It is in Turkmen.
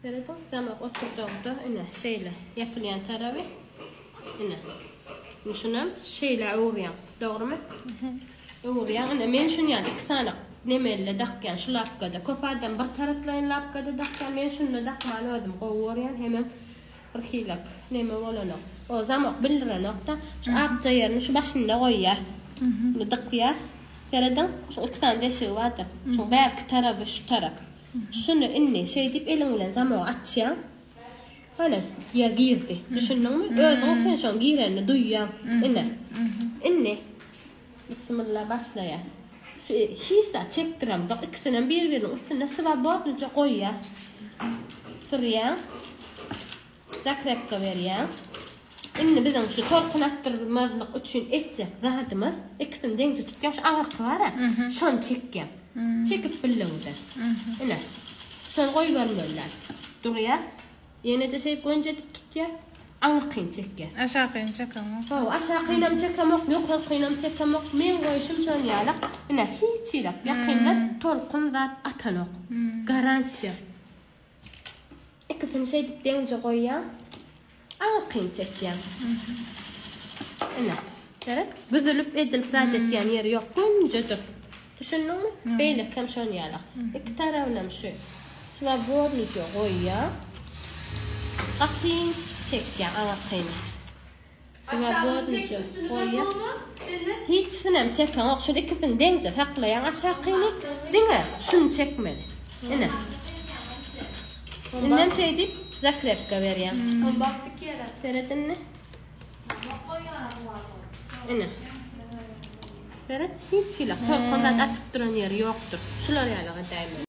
Serediň, zamok oturdagda ine şeýle ýapylýan taraby ine. Indi şunam şeýle öwürýäň. Dogrumy? Öwürýäň. Ine men şuny ýaly iki sany nemelde dakýan şu lapkada. Köp adam bir taraplaýyn lapkada dakýan. Men şunda dakmany özüm gowy görýän. Hemem bir hilek neme bolanok. O zamok bildirenok-da. Şu akja ýerini şu başynda goýýar. Bunu dykýar. Serediň, şu iki sany deşigi bardyr. Şu bärki taraby şu tarap. Şuny indi şeýdip eliň bilen zamogy açýaň. Hany, ýer girdi. Düşündiňmi? Özüň sen şoň girenini duýýaň. Ine. Indi Bismillah başlaýar. Şu hiç zat çekdiremzok. Ikisinem bir-biriniň üstünde swobodnyja goýýas. Sürýäň. Zakrepka berýäň. Indi biziň şu tolkun atdyrmazlyk üçin etjek zadymyz ikisini deňje tutýaň şu agyrky bar-a, şony çekýäň. Çekip bildigiňde. Ine. Şony goýbermeli däl. Durýar. Ýene-de şeýdip gönjedip tutýar. Aňyrkyny çekýär. Aşakyny çekemok. Hawa, aşakynam çekemok, ýokarkynam çekemok. Meň goýşum şon ýalak. Ine, hiç ýerik ýakynda tolkun zat atanok. Garantiýa. Ikisini şeýdip deňje goýýaň. Aňyrkyny çekýäň. Ine. Seret, büzülip edilip zat etýän ýeri ýok. Gönüje dur. Düşündiňmi? Beýleki hem şon ýaly. Iki tarabynam şu swobodnyja goýýaň. Gaty çekýäň aňyrkyny. Swobodnyja goýýaň. Hiçisinem çekeňok. Şul ikisini deňje saklaýaň aşakyny. Diňe şuny çekmeli. Ine. Indem şeýdip zakrepka berýäň. Seret indi. Ine. Seret, hiç hili tolkun zat atyp duran ýeri ýokdur. Şular ýaly edäýmeli.